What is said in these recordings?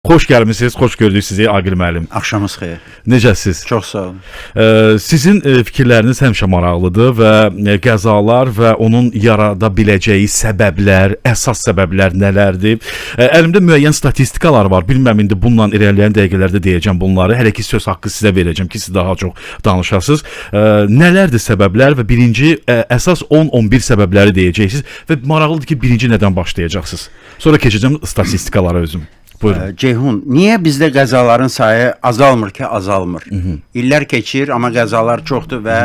Xoş gəlmisiniz, xoş gördük sizi Aqil müəllim. Axşamınız xeyir. Necəsiz? Çox sağ olun. Sizin fikirləriniz həmişə maraqlıdır və qəzalar və onun yarada biləcəyi səbəblər, əsas səbəblər nələrdir? Əlimdə müəyyən statistikalar var. Bilmirəm indi bununla irəliləyən dəqiqələrdə deyəcəm bunları. Hələ ki söz haqqı sizə verəcəm ki, siz daha çox danışasınız. Nələrdir səbəblər və birinci əsas 10-11 səbəbləri deyəcəksiniz və maraqlıdır ki, birinci nədən başlayacaqsınız? Sonra keçəcəm statistikalara özüm. Buyurun. Ceyhun, niyə bizdə qəzaların sayı azalmır ki, azalmır? İllər keçir, amma qəzalar çoxdur və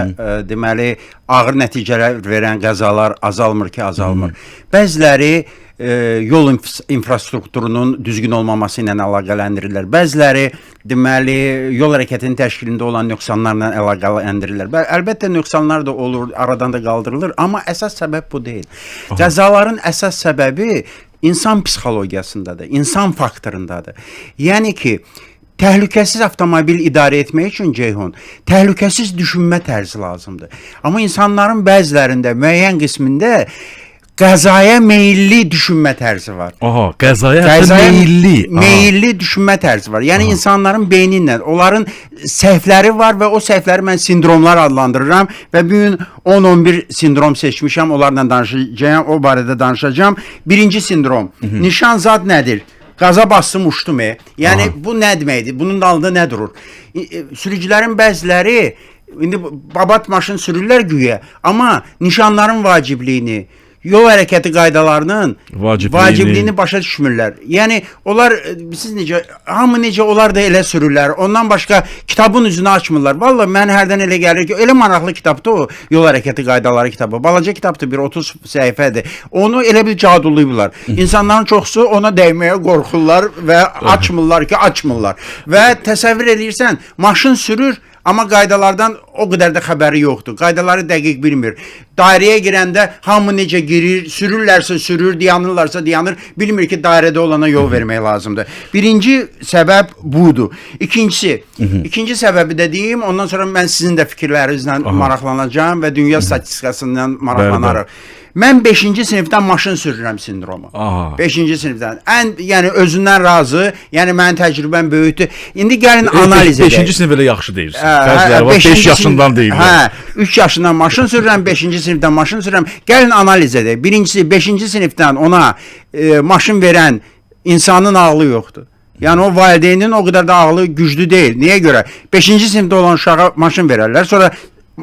deməli ağır nəticələr verən qəzalar azalmır ki, azalmır. Bəziləri yol infrastrukturunun düzgün olmaması ilə əlaqələndirirlər. Bəziləri deməli yol hərəkətinin təşkilində olan nöqsanlarla əlaqələndirirlər. Əlbəttə nöqsanlar da olur, aradan da qaldırılır, amma əsas səbəb bu deyil. Qəzaların əsas səbəbi insan psixologiyasındadır, insan faktorundadır. Yəni ki, təhlükəsiz avtomobil idarə etmək üçün Ceyhun, təhlükəsiz düşünmə tərzi lazımdır. Amma insanların bəzilərində, müəyyən qismində qəzaya meyilli düşünmə tərzi var. Aha, qəzaya hətta meyilli. Aha. Meyilli düşünmə tərzi var. Yəni insanların beyni ilə, onların səhvləri var və o səhvləri mən sindromlar adlandırıram və bu gün 10-11 sindrom seçmişəm, onlarla danışacağam, o barədə danışacağam. Birinci sindrom. Nişan zad nədir? Qaza bastım, uçdum. Yəni bu nə deməkdir? Bunun dalında nə durur? Sürücülərin bəziləri indi babat maşın sürürlər güya, amma nişanların vacibliyini, yol hərəkəti qaydalarının vacibliyini başa düşmürlər. Yəni onlar siz necə, hamı necə onlar da elə sürürlər. Ondan başqa kitabın üzünü açmırlar. Vallahi mən hərdən elə gəlir ki, elə maraqlı kitabdır o yol hərəkəti qaydaları kitabı. Balaca kitabdır, bir 30 səhifədir. Onu elə bir cadulayıblar. İnsanların çoxsu ona dəyməyə qorxurlar və açmırlar ki, açmırlar. Və təsəvvür eləyirsən, maşın sürür, amma qaydalardan o qədər də xəbəri yoxdur. Qaydaları dəqiq bilmir. Dairəyə girəndə hamı necə girir, sürürlərsə sürür, dayanırlarsa dayanır. Bilmir ki, dairədə olana yol vermək lazımdır. Birinci səbəb budur. İkincisi, ikinci səbəbi də deyim, ondan sonra mən sizin də fikirlərinizlə maraqlanacağam və dünya statistikasından maraqlanarıq. Mən 5-ci sinifdən maşın sürürəm sindromu. 5-ci sinifdən. Yəni özündən razı, yəni mənim təcrübəm böyükdür. İndi gəlin analiz edək. 5-ci sinif elə yaxşı deyirsən. Bəziləri var 5 yaşından deyirlər. Hə, 3 yaşından maşın sürürəm, 5-ci sinifdən maşın sürürəm. Gəlin analiz edək. Birincisi, 5-ci sinifdən ona maşın verən insanın ağlı yoxdur. Yəni o valideynin o qədər də ağlı güclü deyil. Niyə görə? 5-ci sinifdə olan uşağa maşın verərlər, sonra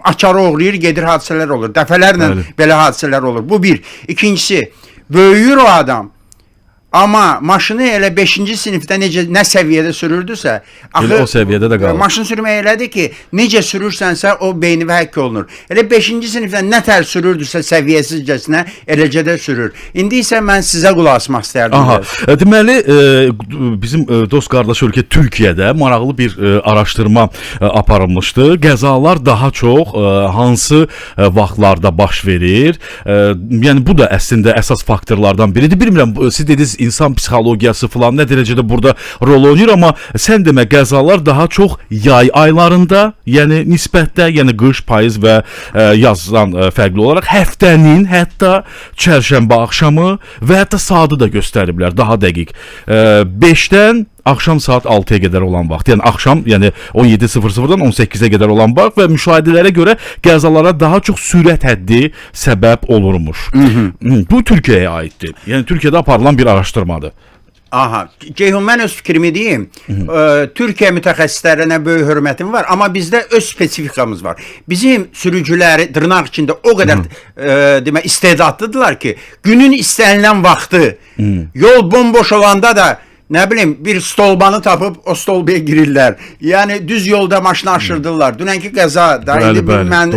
açarı oğrayır, gedir, hadisələr olur. Dəfələrlə belə hadisələr olur. Bu bir. İkincisi, böyüyür o adam. Amma maşını elə 5-ci sinifdə necə, nə səviyyədə sürürdüsə, axı o səviyyədə də qalır. Maşın sürmək elədir ki, necə sürürsənsə o beyni və həkk olunur. Elə 5-ci sinifdə nə tər sürürdüsə səviyyəsizcəsinə eləcə də sürür. İndi isə mən sizə qulaq asmaq istərdim. Aha. Deməli, bizim dost qardaş ölkə Türkiyədə maraqlı bir araşdırma aparılmışdı. Qəzalar daha çox hansı vaxtlarda baş verir? Yəni bu da əslində əsas faktorlardan biridir. Bilmirəm, siz dediniz insan psixologiyası falan nə dərəcədə burada rol oynayır, amma sən demə qəzalar daha çox yay aylarında, yəni nisbətdə, yəni qış, payız və yazdan fərqli olaraq həftənin hətta çərşənbə axşamı və hətta saatı da göstəriblər daha dəqiq. 5-dən axşam saat 6-ya qədər olan vaxt. Yəni axşam, yəni 17:00-dan 18-ə qədər olan vaxt və müşahidələrə görə qəzalara daha çox sürət həddi səbəb olurmuş. Bu Türkiyəyə aiddir. Yəni Türkiyədə aparılan bir araşdırmadır. Aha, Ceyhun, mən öz fikrimi deyim. Türkiyə mütəxəssislərinə böyük hörmətim var, amma bizdə öz spesifikamız var. Bizim sürücüləri dırnaq içində o qədər demək istedadlıdırlar ki, günün istənilən vaxtı yol bomboş olanda da nə bilim bir stolbanı tapıb o stolbaya girirlər. Yəni düz yolda maşını aşırdırlar. Dünənki qəza da indi mən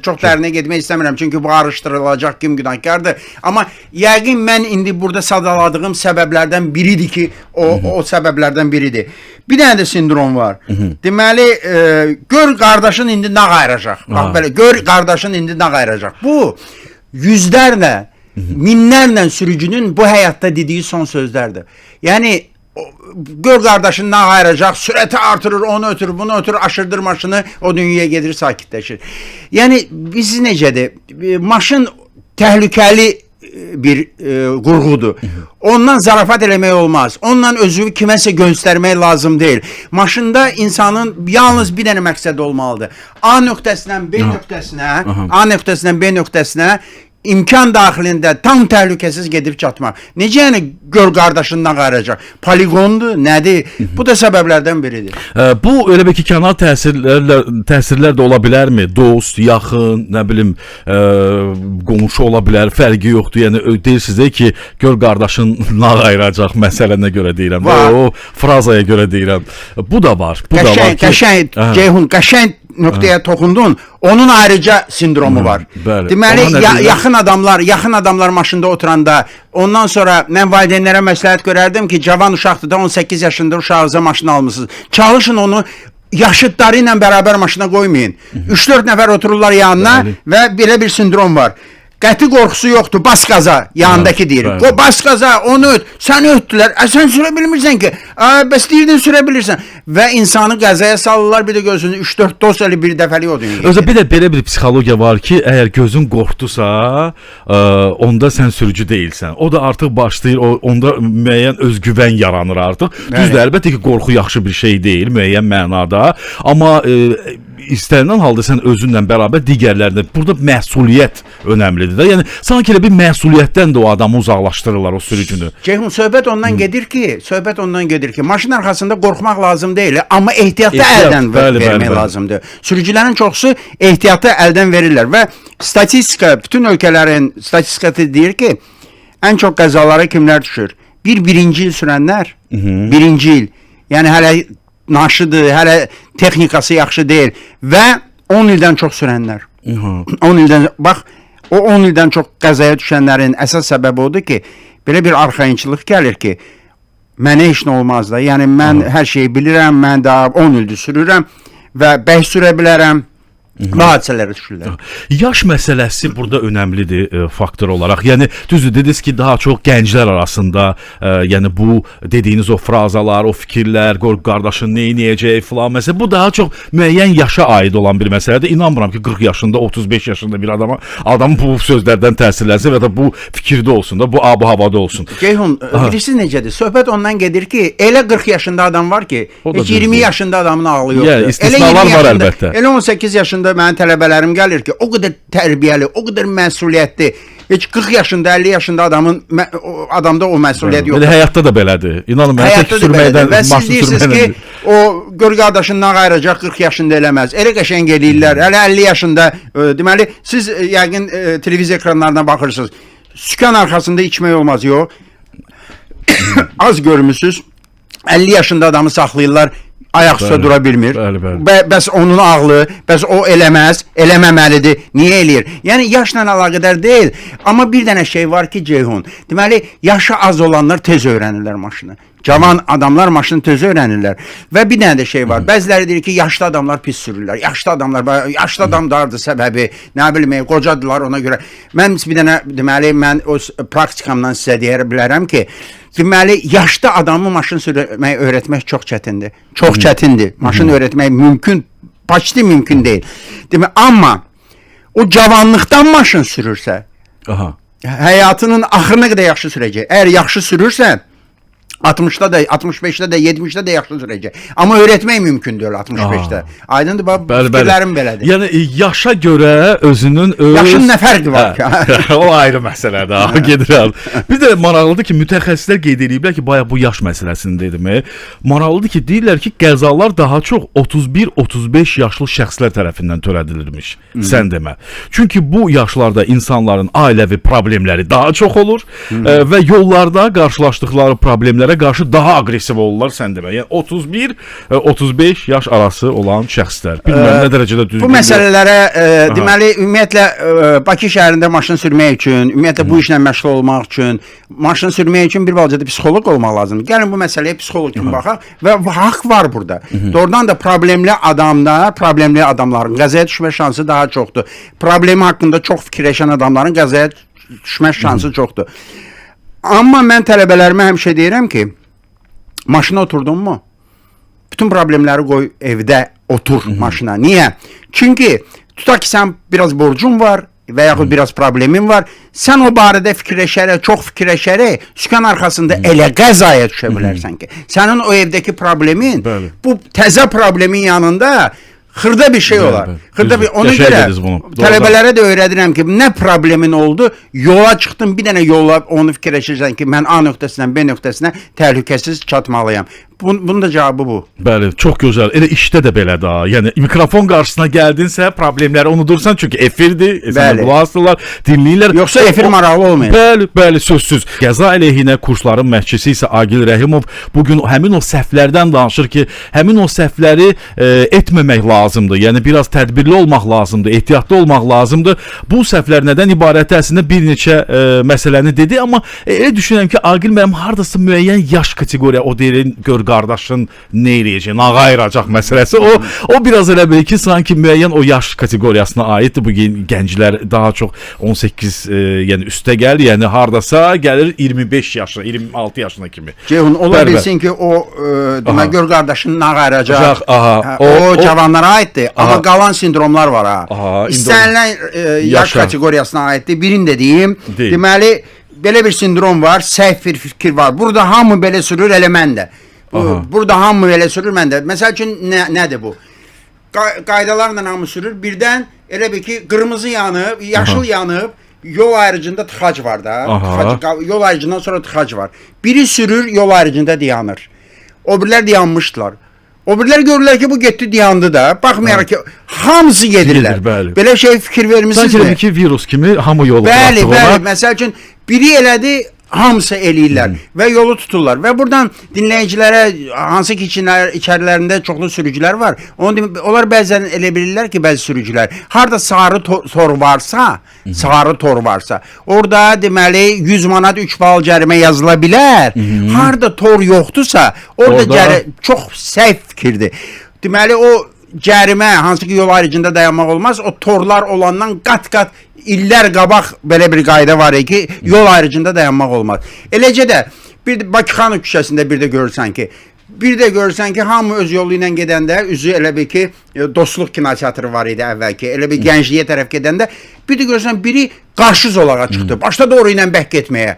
çox dərinə getmək istəmirəm, çünki bu araşdırılacaq kim günahkardır. Amma yəqin mən indi burada sadaladığım səbəblərdən biridir ki, o səbəblərdən biridir. Bir dənə də sindrom var. Deməli, gör qardaşın indi nə qayıracaq. Bax belə, gör qardaşın indi nə qayıracaq. Bu yüzlərlə, minlərlə sürücünün bu həyatda dediyi son sözlərdir. Yəni gör qardaşın nə ayıracaq, sürəti artırır, onu ötür, bunu ötür, aşırdır maşını, o dünyaya gedir, sakitləşir. Yəni biz necədir? Maşın təhlükəli bir qurğudur. Ondan zarafat eləmək olmaz. Ondan özünü kiməsə göstərmək lazım deyil. Maşında insanın yalnız bir dənə məqsədi olmalıdır. A nöqtəsindən B nöqtəsinə, A nöqtəsindən B nöqtəsinə imkan daxilində tam təhlükəsiz gedib çatmaq. Necə yəni gör qardaşından qayıracaq? Poligondur, nədir? Bu da səbəblərdən biridir. Bu elə bil ki, kənar təsirlər də ola bilərmi? Dost, yaxın, nə bilim, qonşu ola bilər, fərqi yoxdur. Yəni deyirsiniz də ki, gör qardaşın nə ayıracaq məsələnə görə deyirəm. Var. O frazaya görə deyirəm. Bu da var. Bu da var Qəşəng, ki, qəşəng, Hə. Ceyhun, qəşəng nöqtəyə toxundun. Onun ayrıca sindromu var. Bəli. Deməli, Ona nə deyirlər? yaxın adamlar maşında oturanda, ondan sonra mən valideynlərə məsləhət görərdim ki, cavan uşaqdır da 18 yaşında uşağınıza maşın almısınız. Çalışın onu yaşıdları ilə bərabər maşına qoymayın. 3-4 nəfər otururlar yanına və belə bir sindrom var. Qəti qorxusu yoxdur. Bas qaza yanındakı deyir. Bəli. Qoy bas qaza, onu öt. Səni ötdülər. Sən sürə bilmirsən ki. A, bəs deyirdin sürə bilirsən. Və insanı qəzaya salırlar. Bir də gözünü 3-4 dost elə bir dəfəlik o dünyaya. Özə bir də belə bir psixologiya var ki, əgər gözün qorxdusa, onda sən sürücü deyilsən. O da artıq başlayır, onda müəyyən özgüvən yaranır artıq. Düzdür, əlbəttə ki, qorxu yaxşı bir şey deyil müəyyən mənada, amma istənilən halda sən özünlə bərabər digərlərinə burada məsuliyyət önəmlidir də. Yəni sanki elə bir məsuliyyətdən də o adamı uzaqlaşdırırlar, o sürücünü. Ceyhun, söhbət ondan gedir ki, maşın arxasında qorxmaq lazım deyil, amma ehtiyatı Ehtiyat, əldən vermək lazımdır. Sürücülərin çoxusu ehtiyatı əldən verirlər və statistika, bütün ölkələrin statistikası deyir ki, ən çox qəzalara kimlər düşür? Birinci il sürənlər, birinci il, yəni hələ naşıdır, hələ texnikası yaxşı deyil və 10 ildən çox sürənlər. 10 ildən, bax, o 10 ildən çox qəzaya düşənlərin əsas səbəbi odur ki, belə bir arxayınçılıq gəlir ki, mənə heç nə olmaz da. Yəni mən hər şeyi bilirəm, mən daha 10 ildir sürürəm və bərk sürə bilərəm. Və hadisələrə düşürlər. Yaş məsələsi burada önəmlidir faktor olaraq. Yəni düzdür, dediniz ki, daha çox gənclər arasında, yəni bu dediyiniz o frazalar, o fikirlər, qor qardaşın nə edəcək filan məsələ, bu daha çox müəyyən yaşa aid olan bir məsələdir. İnanmıram ki, 40 yaşında, 35 yaşında bir adam bu sözlərdən təsirlənsin və ya da bu fikirdə olsun da, bu ab havada olsun. Ceyhun, bilirsiniz necədir? Söhbət ondan gedir ki, elə 40 yaşında adam var ki, O da heç 20 düzdür. yaşında adamın ağlı yoxdur. Yəni, istisnalar Elə 20 var yaşında, əlbəttə. Elə 18 yaşında mənim tələbələrim gəlir ki, o qədər tərbiyəli, o qədər məsuliyyətli. Heç 40 yaşında, 50 yaşında adamın adamda o məsuliyyət Elə yoxdur. həyatda da belədir. İnanın mənə, tək Həyatda da belədir. sürməkdən, Və siz maşın deyirsiniz ki, sürməkdən. o gör qardaşından ayıracaq 40 yaşında eləməz. Elə qəşəng eləyirlər. Hələ 50 yaşında, deməli siz yəqin televiziya ekranlarına baxırsınız. Sükan arxasında içmək olmaz, yox. Az görmüsüz. 50 yaşında adamı saxlayırlar. Ayaq üstə dura bilmir. Bəli, bəli. Bəs onun ağlı, bəs o eləməz, eləməməlidir. Niyə eləyir? Yəni yaşla əlaqədar deyil. Amma bir dənə şey var ki, Ceyhun. Deməli, yaşı az olanlar tez öyrənirlər maşını. Cavan adamlar maşını tez öyrənirlər. Və bir dənə də şey var. Bəziləri deyir ki, yaşlı adamlar pis sürürlər. Yaşlı adamlar, yaşlı adam dardır səbəbi. Nə bilim, qocadılar ona görə. Mən bir dənə, deməli, mən öz praktikamdan sizə deyə bilərəm ki, deməli, yaşlı adamı maşın sürməyi öyrətmək çox çətindir. Çox çətindir. Maşın öyrətmək mümkün, почти mümkün deyil. Demək, amma o cavanlıqdan maşın sürürsə, həyatının axırına qədər yaxşı sürəcək. Əgər yaxşı sürürsə, 60-da da, 65-də də, 70-də də yaxşı sürəcək. Amma öyrətmək mümkün deyil 65-də. Aydındır, bax, fikirlərim belədir. Yəni yaşa görə özünün öz Yaşın nə fərqi var ki? Hə, o ayrı məsələdir. Gedirəm. Bir də maraqlıdır ki, mütəxəssislər qeyd eləyiblər ki, bayaq bu yaş məsələsini dedim. Maraqlıdır ki, deyirlər ki, qəzalar daha çox 31-35 yaşlı şəxslər tərəfindən törədilirmiş. Sən demə. Çünki bu yaşlarda insanların ailəvi problemləri daha çox olur və yollarda qarşılaşdıqları problemlərə qarşı daha aqressiv olurlar, sən demə. Yəni 31 35 yaş arası olan şəxslər. Bilmirəm nə dərəcədə düzgündür. Bu məsələlərə deməli, ümumiyyətlə Bakı şəhərində maşın sürmək üçün, ümumiyyətlə bu işlə məşğul olmaq üçün, maşın sürmək üçün bir balaca da psixoloq olmaq lazımdır. Gəlin bu məsələyə psixoloq kimi baxaq və haqq var burada. Doğrudan da problemli adamlar, problemli adamların qəzaya düşmə şansı daha çoxdur. Problemi haqqında çox fikirləşən adamların qəzaya düşmə şansı çoxdur. Amma mən tələbələrimə həmişə deyirəm ki, maşına oturdun mu? Bütün problemləri qoy evdə, otur maşına. Niyə? Çünki tutaq ki, sən biraz borcun var, və yaxud biraz problemin var. Sən o barədə fikirləşərək, çox fikirləşərək sükan arxasında elə qəzaya düşə bilərsən ki, sənin o evdəki problemin Bəli. bu təzə problemin yanında xırda bir şey olar. Bəli. Xırda Düzdür. bir ona Qəşəng görə dediniz bunu. Doğrudan. tələbələrə də öyrədirəm ki, nə problemin oldu, yola çıxdın, bir dənə yola onu fikirləşirsən ki, mən A nöqtəsindən B nöqtəsinə təhlükəsiz çatmalıyam. Bunun da cavabı bu. Bəli, çox gözəl. Elə işdə də belə də. Yəni mikrofon qarşısına gəldinsə problemləri unudursan çünki efirdir, sənə Bəli. qulaq asırlar, dinləyirlər. Yoxsa efir maraqlı olmayacaq. Bəli, bəli, sözsüz. Qəza əleyhinə kursların məşqçisi isə Aqil Rəhimov bu gün həmin o səhvlərdən danışır ki, həmin o səhvləri etməmək lazımdır. Yəni biraz tədbirli olmaq lazımdır, ehtiyatlı olmaq lazımdır. Bu səhvlər nədən ibarətdir? Əslində bir neçə məsələni dedi, amma elə düşünürəm ki, Aqil müəllim hardasa müəyyən yaş kateqoriya o deyir, gör qardaşın nə eləyəcək, nə ayıracaq məsələsi. O biraz elə bil ki, sanki müəyyən o yaş kateqoriyasına aiddir. Bu gənclər daha çox 18 yəni üstə gəl, yəni hardasa gəlir 25 yaşına, 26 yaşına kimi. Ceyhun, ola Bəli, bilsin ki, o demək gör qardaşın nə ayıracaq. Aha, Hə, o cavanlara aiddir, Aha. amma qalan sindromlar var ha. Aha, indi o- İstənilən yaş Yaşa. kateqoriyasına aiddir. Birini də deyim. Deyim. Deməli, belə bir sindrom var, səhv bir fikir var. Burada hamı belə sürür, elə mən də. Aha. Burada hamı belə sürür, mən də. Məsəl üçün nədir bu? Qaydalarla hamı sürür. Birdən elə bil ki, qırmızı yanıb, yaşıl yanıb, yol ayrıcında tıxac var da. Aha. Tıxac, yol ayrıcından sonra tıxac var. Biri sürür, yol ayrıcında dayanır. O birilər dayanmışdılar. O birilər görürlər ki, bu getdi dayandı da. Baxmayaraq ki, hamısı gedirlər. Gedir, bəli. Belə şey fikir Sanki vermisinizmi? elə bil ki, virus kimi hamı yolu Bəli, buraxdı ona. bəli. Məsəl üçün biri elədi, hamısı eləyirlər və yolu tuturlar. Və buradan dinləyicilərə hansı ki içərilərində çoxlu sürücülər var. Onu demə, onlar bəzən elə bilirlər ki, bəzi sürücülər harda sarı tor varsa, sarı tor varsa, orada deməli 100 manat 3 bal cərimə yazıla bilər. Harda tor yoxdursa, orada, çox səhv fikirdir. Deməli o cərimə hansı ki yol ayrıcında dayanmaq olmaz, o torlar olandan qat-qat illər qabaq belə bir qayda var idi ki, yol ayrıcında dayanmaq olmaz. Eləcə də bir də Bakıxanov küçəsində bir də görürsən ki, hamı öz yolu ilə gedəndə üzü elə bil ki, Dostluq kinoteatrı var idi əvvəlki. Elə bir gəncliyə tərəf gedəndə bir də görürsən biri qarşı zolağa çıxdı. Başladı oraya ilə bəhk getməyə.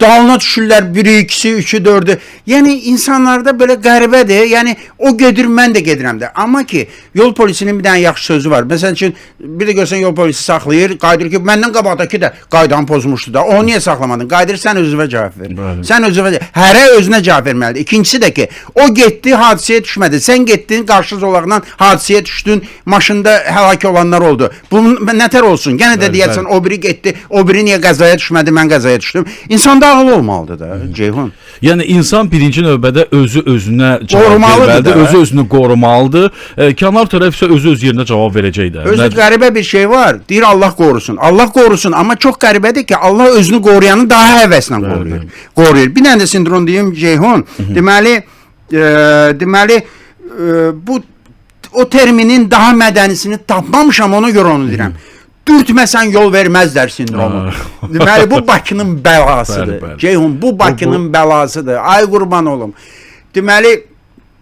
Dalına düşürlər biri, ikisi, üçü, dördü. Yəni insanlarda belə qəribədir. Yəni o gedir, mən də gedirəm də. Amma ki yol polisinin bir dənə yaxşı sözü var. Məsəl üçün bir də görsən yol polisi saxlayır, qayıdır ki, məndən qabaqdakı da qaydanı pozmuşdu da. Onu niyə saxlamadın? Qayıdır sən özünə cavab ver. Bəli. Sən özünə hərə özünə cavab verməlidir. İkincisi də ki, o getdi, hadisəyə düşmədi. Sən getdin, qarşı zolaqdan hadisəyə düşdün, maşında həlak olanlar oldu. Bunun nətər olsun? Yenə də deyərsən o biri getdi, o biri niyə qəzaya düşmədi, mən qəzaya düşdüm. İnsanda ağıl olmalıdır da, Ceyhun. Yəni insan birinci növbədə özü özünə cavab Qorumalıdır verməlidir, da. özü özünü qorumalıdır. Kənar tərəf isə özü öz yerinə cavab verəcək də. Özü qəribə bir şey var. Deyir Allah qorusun. Allah qorusun, amma çox qəribədir ki, Allah özünü qoruyanı daha həvəslə qoruyur. Qoruyur. Bir dənə də sindrom deyim Ceyhun. Deməli, bu o terminin daha mədənisini tapmamışam, ona görə onu deyirəm. Dürtməsən yol verməzlər sindromu. Deməli bu Bakının bəlasıdır. Bəli, bəli. Ceyhun, bu Bakının bəlasıdır. Ay qurban olum. Deməli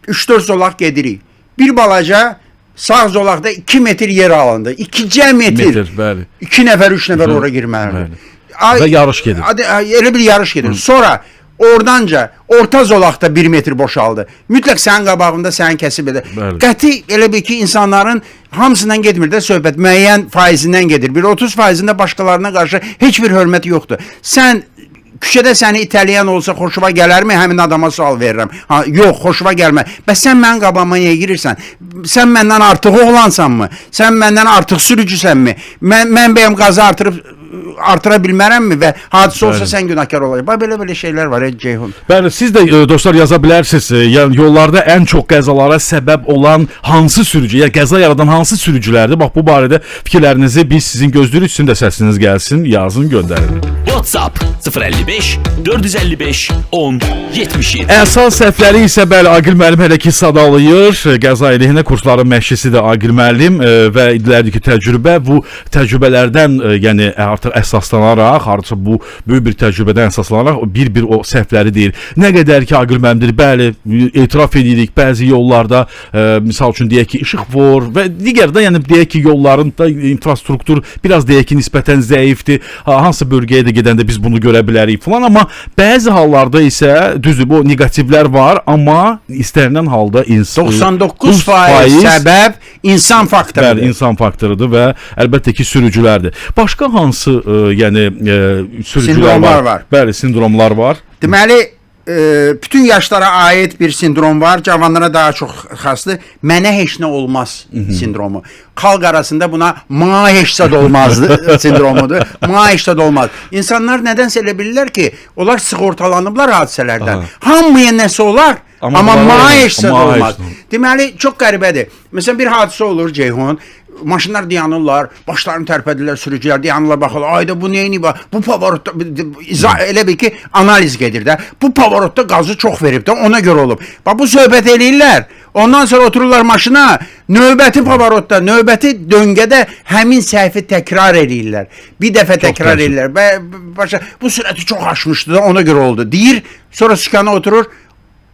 3-4 zolaq gedirik. Bir balaca sağ zolaqda 2 metr yer alındı. 2 metr. Metr, bəli. 2 nəfər, 3 nəfər ora girməlidir. Və yarış gedir. Elə bir yarış gedir. Sonra oradanca orta zolaqda 1 metr boşaldı. Mütləq sənin qabağında səni kəsib edir. Qəti elə bil ki, insanların hamısından getmir də söhbət, müəyyən faizindən gedir. Bir 30 faizində başqalarına qarşı heç bir hörməti yoxdur. Sən küçədə səni itələyən olsa xoşuma gələrmi? Həmin adama sual verirəm. Ha, yox, xoşuma gəlməz. Bəs sən mənim qabağıma niyə girirsən? Sən məndən artıq oğlansanmı? Sən məndən artıq sürücüsənmi? Mən bəyəm qazı artıra bilmərəmmi və hadisə olsa sən günahkar olacaq. Bax belə-belə şeylər var, Ceyhun. Bəli, siz də dostlar yaza bilərsiniz. Yəni yollarda ən çox qəzalara səbəb olan hansı sürücü, ya qəza yaradan hansı sürücülərdir? Bax bu barədə fikirlərinizi biz sizin gözləyirik. Sizin də səsiniz gəlsin, yazın, göndərin. WhatsApp 055 455 10 77. Əsas səhvləri isə bəli Aqil müəllim hələ ki sadalayır. Qəza əleyhinə kursların məşqçisi də Aqil müəllim və illərdir ki təcrübə bu təcrübələrdən yəni artıq əsaslanaraq, hardasa bu böyük bir təcrübədən əsaslanaraq bir-bir o səhvləri deyir. Nə qədər ki Aqil müəllim deyir, bəli etiraf edirik bəzi yollarda misal üçün deyək ki işıq vor və digər də yəni deyək ki yolların da infrastruktur biraz deyək ki nisbətən zəifdir. Hansı bölgəyə də gedəndə biz bunu görə bilərik filan, amma bəzi hallarda isə düzdür bu neqativlər var, amma istənilən halda insan 99% səbəb insan faktorudur. Bəli, insan faktorudur və əlbəttə ki sürücülərdir. Başqa hansı yəni sürücülər Sindromlar var. Bəli, sindromlar var. Deməli, bütün yaşlara aid bir sindrom var. Cavanlara daha çox xasdır. Mənə heç nə olmaz sindromu. Xalq arasında buna ma heç zad olmaz sindromudur. Ma heç zad olmaz. İnsanlar nədənsə elə bilirlər ki, onlar sığortalanıblar hadisələrdən. Hamıya nəsə olar, amma ma heç zad olmaz. Deməli, çox qəribədir. Məsələn, bir hadisə olur Ceyhun. Maşınlar dayanırlar, başlarını tərpədirlər, sürücülər dayanırlar, baxırlar. Ayda bu neyini bu? Bu pavarotda elə bil ki, analiz gedir də. Bu pavarotda qazı çox verib də, ona görə olub. Bax bu söhbət eləyirlər. Ondan sonra otururlar maşına, növbəti pavarotda, növbəti döngədə həmin səhvi təkrar eləyirlər. Bir dəfə təkrar eləyirlər. Başa bu sürəti çox aşmışdı da, ona görə oldu. Deyir, sonra sükana oturur.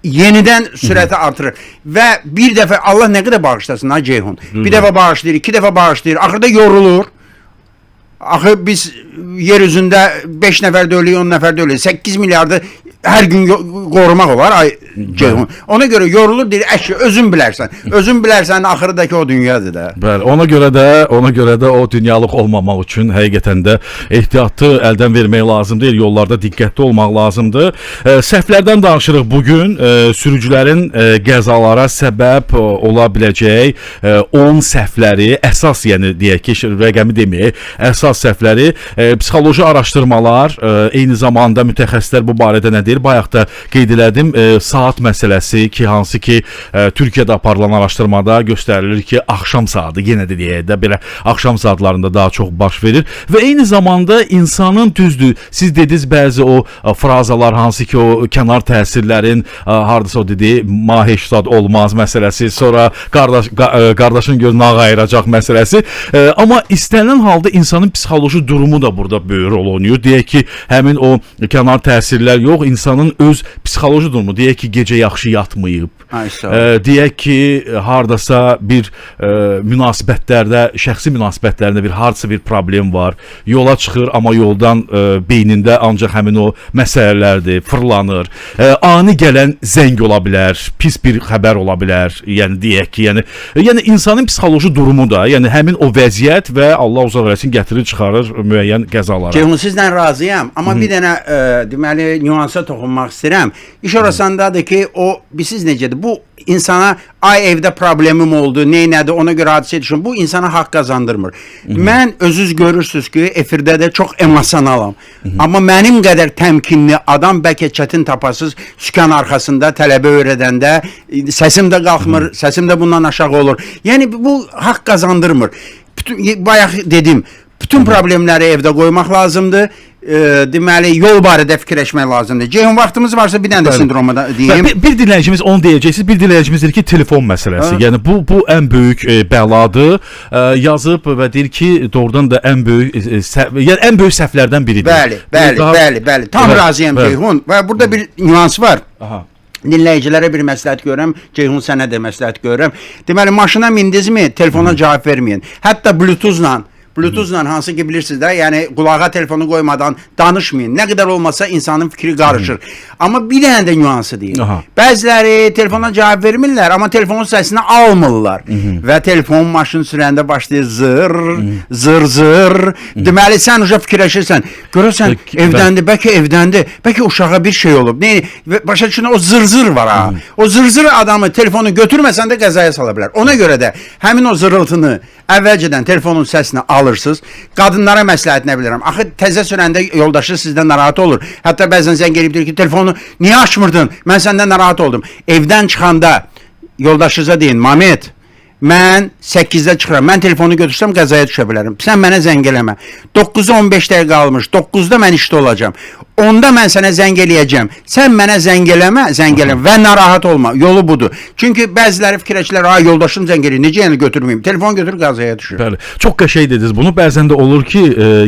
Yenidən sürəti artırır və bir dəfə Allah nə qədər bağışlasın ha Ceyhun. Bir dəfə bağışlayır, iki dəfə bağışlayır, axırda yorulur. Axı biz yer üzündə 5 nəfər də ölüyor, 10 nəfər də ölüyor. 8 milyardı hər gün qorumaq olar ay Ceyhun. Ona görə yorulur, deyir, əşi özün bilərsən. Özün bilərsən axırıdakı o dünyadır da. Bəli, ona görə də o dünyalıq olmamaq üçün həqiqətən də ehtiyatı əldən vermək lazım deyil, yollarda diqqətli olmaq lazımdır. Səhvlərdən danışırıq bu gün. Sürücülərin qəzalara səbəb ola biləcək 10 səhvləri, əsas yəni deyək ki, rəqəmi deməyək, əsas səhvləri, psixoloji araşdırmalar, eyni zamanda mütəxəssislər bu barədə nə deyir? Bayaq da qeyd elədim, saat məsələsi ki, hansı ki Türkiyədə aparılan araşdırmada göstərilir ki, axşam saatı, yenə də deyək də belə axşam saatlarında daha çox baş verir və eyni zamanda insanın düzdür, siz dediniz bəzi o frazalar, hansı ki o kənar təsirlərin hardasa o dediyi ma heç zad olmaz məsələsi, sonra qardaşın gözünü ağ ayıracaq məsələsi, amma istənilən halda insanın psixoloji durumu da burada böyük rol oynayır. Deyək ki, həmin o kənar təsirlər yox, insanın öz psixoloji durumu, deyək ki, gecə yaxşı yatmayıb, deyək ki, hardasa bir münasibətlərdə, şəxsi münasibətlərində bir hardasa bir problem var, yola çıxır, amma yoldan beynində ancaq həmin o məsələlərdir, fırlanır, ani gələn zəng ola bilər, pis bir xəbər ola bilər, yəni deyək ki, yəni insanın psixoloji durumu da, yəni həmin o vəziyyət və Allah uzaq eləsin gətirir, çıxarır müəyyən qəzalara. Ceyhun, sizlə razıyam, amma bir dənə deməli nüansa toxunmaq istəyirəm. İş orasındadır ki, o bilirsiniz necədir? Bu insana ay evdə problemim oldu, neynədir, ona görə hadisə düşün. Bu insana haqq qazandırmır. Mən özünüz görürsünüz ki, efirdə də çox emosionalam. Amma mənim qədər təmkinli adam bəlkə çətin tapasız sükan arxasında tələbə öyrədəndə səsim də qalxmır, səsim də bundan aşağı olur. Yəni bu haqq qazandırmır. Bütün bayaq dedim, bütün problemləri evdə qoymaq lazımdır. Deməli, yol barədə fikirləşmək lazımdır. Ceyhun, vaxtımız varsa bir dənə də sindroma da deyim. Bir dinləyicimiz onu deyəcəksiniz. Bir dinləyicimiz deyir ki, telefon məsələsi. Yəni bu ən böyük bəladır. Yazıb və deyir ki, doğrudan da ən böyük yəni ən böyük səhvlərdən biridir. Bəli, bəli, bəli, bəli. Tam razıyam Ceyhun. Və burada bir nüans var. Aha. Dinləyicilərə bir məsləhət görürəm, Ceyhun sənə də məsləhət görürəm. Deməli, maşına mindizmi, telefona cavab verməyin. Hətta Bluetoothla hansı ki bilirsiniz də, yəni qulağa telefonu qoymadan danışmayın. Nə qədər olmasa insanın fikri qarışır. Amma bir dənə də nüansı deyim. Bəziləri telefona cavab vermirlər, amma telefonun səsini almırlar. Və telefon maşın sürəndə başlayır zır, zır, zır. Deməli sən uca fikirləşirsən. Görürsən evdəndir, bəlkə evdəndir, bəlkə uşağa bir şey olub. Nə başa düşün, o zır-zır var ha. O zır-zır adamı telefonu götürməsən də qəzaya sala bilər. Ona görə də həmin o zırıltını əvvəlcədən telefonun səsini alırsınız. Qadınlara məsləhət nə bilirəm. Axı təzə sürəndə yoldaşı sizdən narahat olur. Hətta bəzən zəng eləyib deyir ki, telefonu niyə açmırdın? Mən səndən narahat oldum. Evdən çıxanda yoldaşınıza deyin, Mamet, Mən 8-də çıxıram. Mən telefonu götürsəm qəzaya düşə bilərəm. Sən mənə zəng eləmə. 9-a 15 dəqiqə qalmış. 9-da mən işdə olacağam. 10-da mən sənə zəng eləyəcəm. Sən mənə zəng eləmə, zəng eləmə və narahat olma. Yolu budur. Çünki bəziləri fikirləşirlər, "Ay yoldaşım zəng eləyir, necə yəni götürməyim?" Telefon götür qəzaya düşür. Bəli. Çox qəşəng dediniz bunu. Bəzən də olur ki,